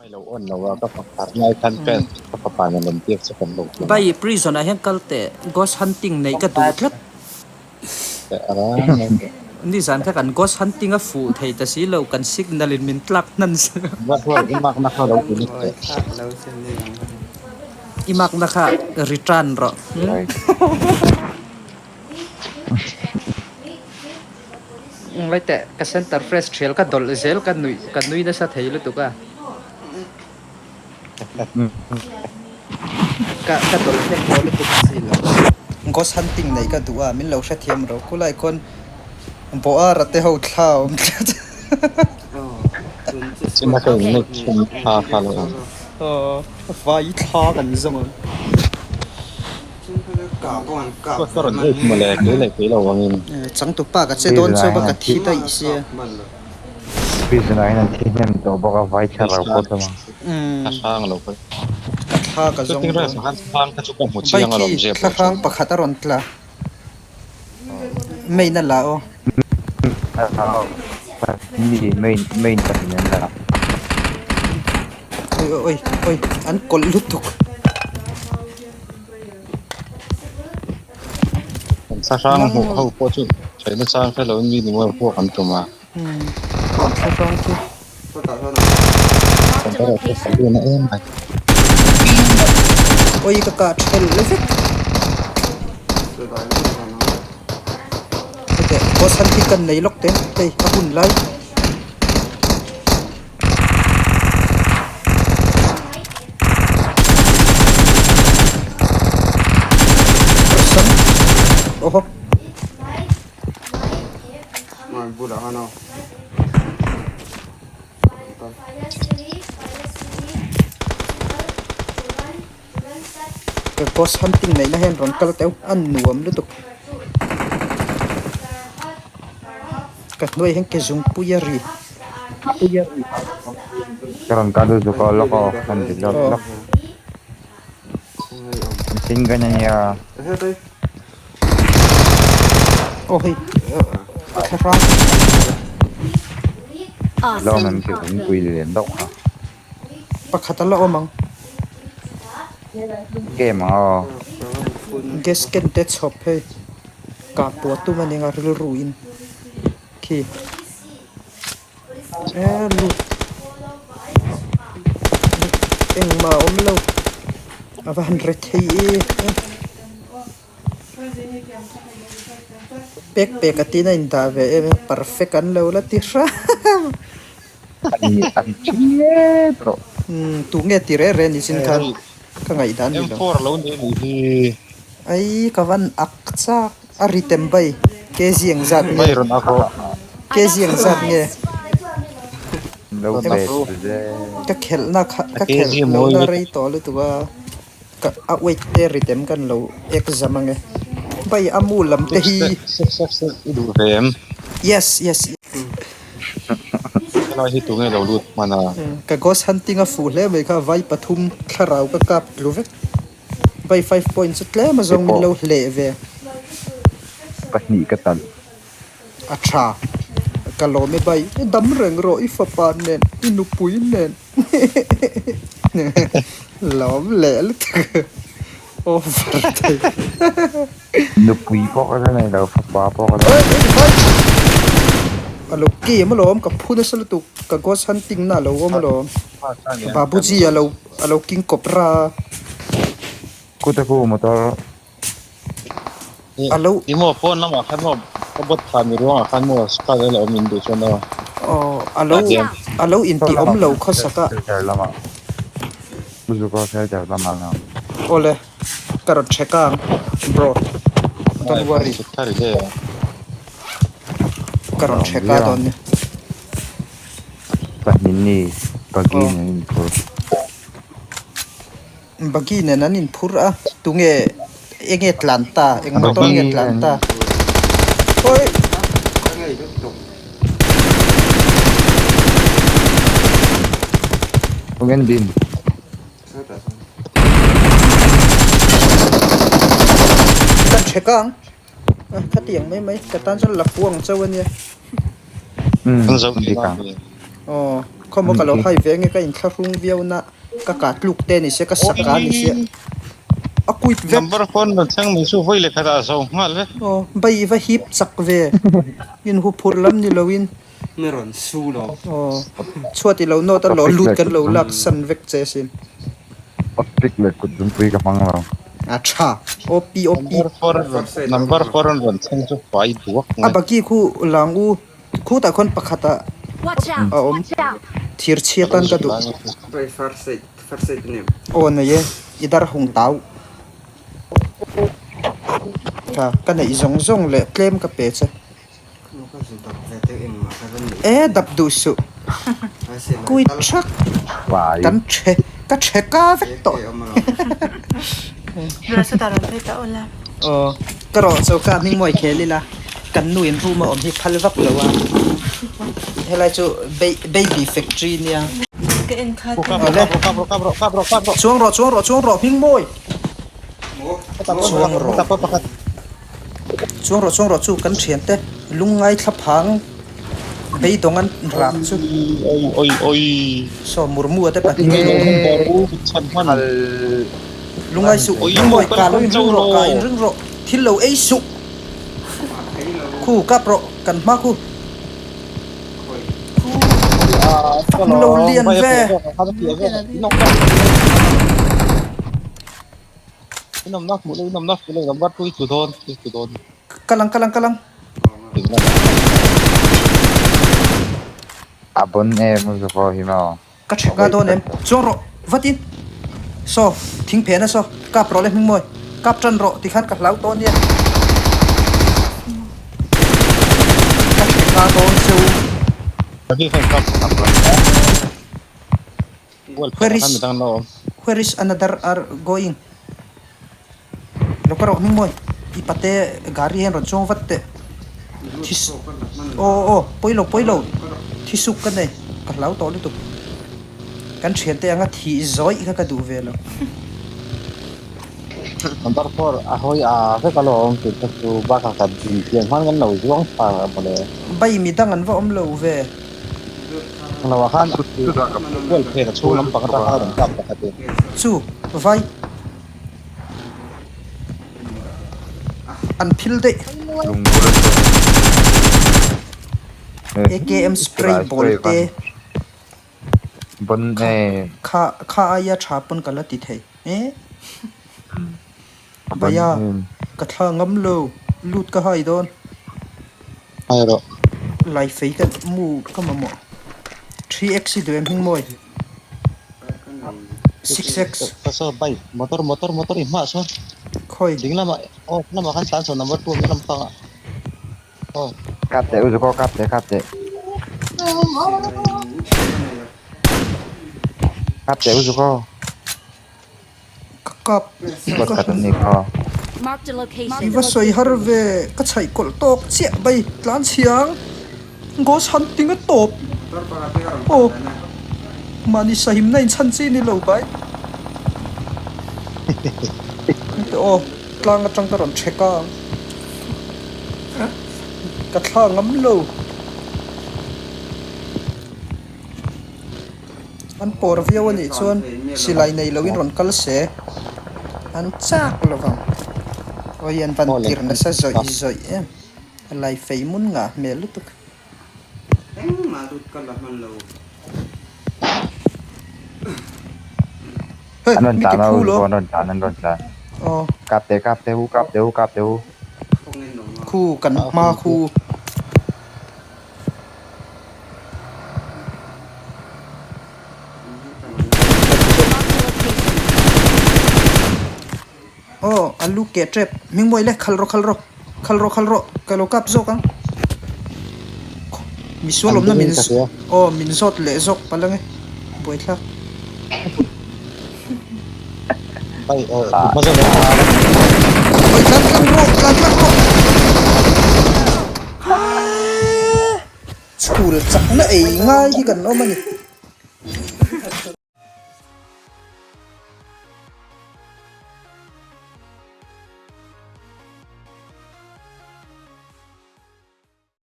Mai lo on lo a ka fapa lai khan ka ka fapa nen rawn biak che kan lo tum a. Bai prison ah hian kal teh ghost hunting neih ka duh tlat. Nizan kha kan ghost hunting a fuh thei ta si lo kan signal in min tlak hnan zel. I makna kha return rawh. Ngai teh ka center fresh thial ka dawlh zel ka nuih ka nui nasa thei lutuk a ka ka dawlh hnem haw lutuk chi lo ghost hunting neih ka duh a min lo hrethiam ro khulai khawn Boara te ho thla a awm tlat Aw vai thla kan zawng ang. Changtupa ka che dawn chu ka thi daih sia. Ka thla ka zawng dawn. Vai khi thlahrang pakhat a rawn tla. Main a la aw. Oi oi oi an kawlh lutuk. An thlahrang hmuh ho pawh chu theihna chang hre lo in mi ni mawi pawh an tum a. An thlahrang chu. Kan erawh chu ka lun a em mai. Oi ka kah thelh vek. Hete boss han khi kan nei lawk te hei a hun lai. Oho. Ka ghost hunting neihna hian rawn kal teuh a nuam lutuk ka hnuai hian ke zungpui a ri aw hei thlahrang Pakhat a la awm ang. Gas can te chhawp hei kah puah tum a nia rilru in khi e lut engmah a awm lo a va han re thei em. Pek pek a tin a indah ve em em perfect an lo la ti hram. Umm tu nge ti reh reh ni chin khan ka ngaihdan ni lo. Ai ka van ak chak a ri tem bai kg engzat nge kg engzat nge ka khelhna kha ka khelh lohna rei tawh lutuk a. Ka a weight te ri tem kan lo exam ange. Bai a mu lam te hi. Yes yes. Helai hi tunge lo lut hman a. Ka ghost hunting a fuh hle mai kha vai pathum thlarau ka kap tlu vek. Vai 5 point chu tlem a zawng min lo hleh ve. Pahnih ka talh. A tha. Ka lawm e bai. Dam reng rawh i fapa nen i nupui nen. Lawm leh lutuk over thei. Nupui pawh ka la nei lo, fapa pawh ka la nei lo. A lo kem alawm, ka phu nasa lutuk, ka ghost hunting na a lo awm alawm. Babuji a lo a lo king kawp ra a. Kute khu motor. A lo. I maw phone lamah khan maw ka bot khan mi ruangah khan maw sky a lo awm in duh chuan aw. Aw a lo a lo inti awm lo khawsak a. Shelter lamah Uzuka shelter lamah lang. Awle ka rawn check ang bro don't worry. Ka rawn check a dawn nia. Pahnih ni buggy nen an inphur. Buggy nen an inphur a, tunge enge tlan ta, eng motor nge tlan ta. Oi! Tunge din? Kan check ang. Khatiang mai mai, ka tan chuan la puang chauh a nia. Umm, dik ang. Aw. Khawmaw ka lo hai ve nge ka inthlahrung viau na ka kah tluk te ni se ka sak a ni sia a quit vek. Number phone rawn thleng mai chu vawi leh khat ah a zo nghal vek. Aw bai i va hip chak ve inhuphurh lam ni lo in. Mi rawn su lo. Aw chhuat i lo nawt a lo lut kan lo lak san vek che sin. Optic leh kut zungpui ka hmang lo. A tha OP OP. Number four an rawn thleng chu fai duak mai. A baki khu lang u Khutah khawn pakhat ah a awm thir chhia tan ka duh. Aw nei e, i dar hung tau. Tha, ka neih zawng zawng leh tlem ka pe che. E dap duh suh. Kui thak kan che ka che ka vek tawh. Aw ka rawh choka hming mawi khel ila kan nu in room a awm hi phal vak lo a helai chu baby factory nia. Chuang rawh chuang rawh chuang rawh hming mawi chuang rawh chuang rawh chuang rawh chu kan thiante lungngai thlaphang beidawng an rak chu saw murmu a te pahnih Lungai suh, lungmawi ka lo inring rawh, ka inring rawh, thil lo ei suh. Khu, kap rawh, kan hma khu. Fak lo lian ve. Kalang, kalang, kalang. A bon em u Zuko hi maw? Ka check a dawn em? Chuang rawh vatin. Saw, thing phen a saw, kap rawh le hming mawi. Kap tan rawh tikhan ka hlau tawh ania. Ka check a dawn che u. Where is where is another are going? Lo ka rawh hming mawi. I pate gari hian rawn chuang vat teh. This aw aw pawi lo pawi lo thisuk ka nei ka hlau tawh lutuk. Kan thian te anga thih zawih kha ka duh ve lo. Number four a hawi a vek alawm tih kha chu bakah kan inpian hman kan lo zuang thla a mawle. Bai midang an va awm lo ve. Lo ah khan kual phen a chhung lampang atang khan a rawn kap pakhat e. Chu vai. An phil daih. AKM spray ball te kha kha aia tha pawn ka la ti thei e Bhaiya ka thla ngam lo lut ka hai dawn. Lai fei ka mu ka mamawh 3x i duh em hming mawi. 6x. Saw bike motor motor motor i hmah sawn. Khawi. Ding lamah aw lamah khan tlan sawn number 2 awmna lampangah aw. Kap teh u Zuko kap teh kap teh. Kap teh u Zuko. Ka kap. Squad khat an ni kha. Marked a location. I va sawi har ve ka chhaih kawlh tawk chiah bai tlan chhiang ghost hunting a tawp aw mahni sahimna in chhan chi ni lo bai aw tlang atang ka rawn check a ka thla ngam lo. An pawr viau a nih chuan silai nei loin rawn kal se an chak lo vang. Awi an van tir nasa zawih zawih em. A lai fei mun ngah hmel lutuk. Hei An rawn mi tlan ti a phu lo. an rawn tlan an rawn tlan. Aw. Kap teh kap teh u kap teh u kap teh u. Khu kan hma khu. Aw a lu keh tep hming mawi le khal rawh khal rawh khal rawh khal rawh ka lo kap zawk ang misual awmna min aw min zawt leh zawk palh ange buaithlak. Oi tlan tlang rawh tlan tlang rawh chhul chakna ei ngai hi kan awm a ni.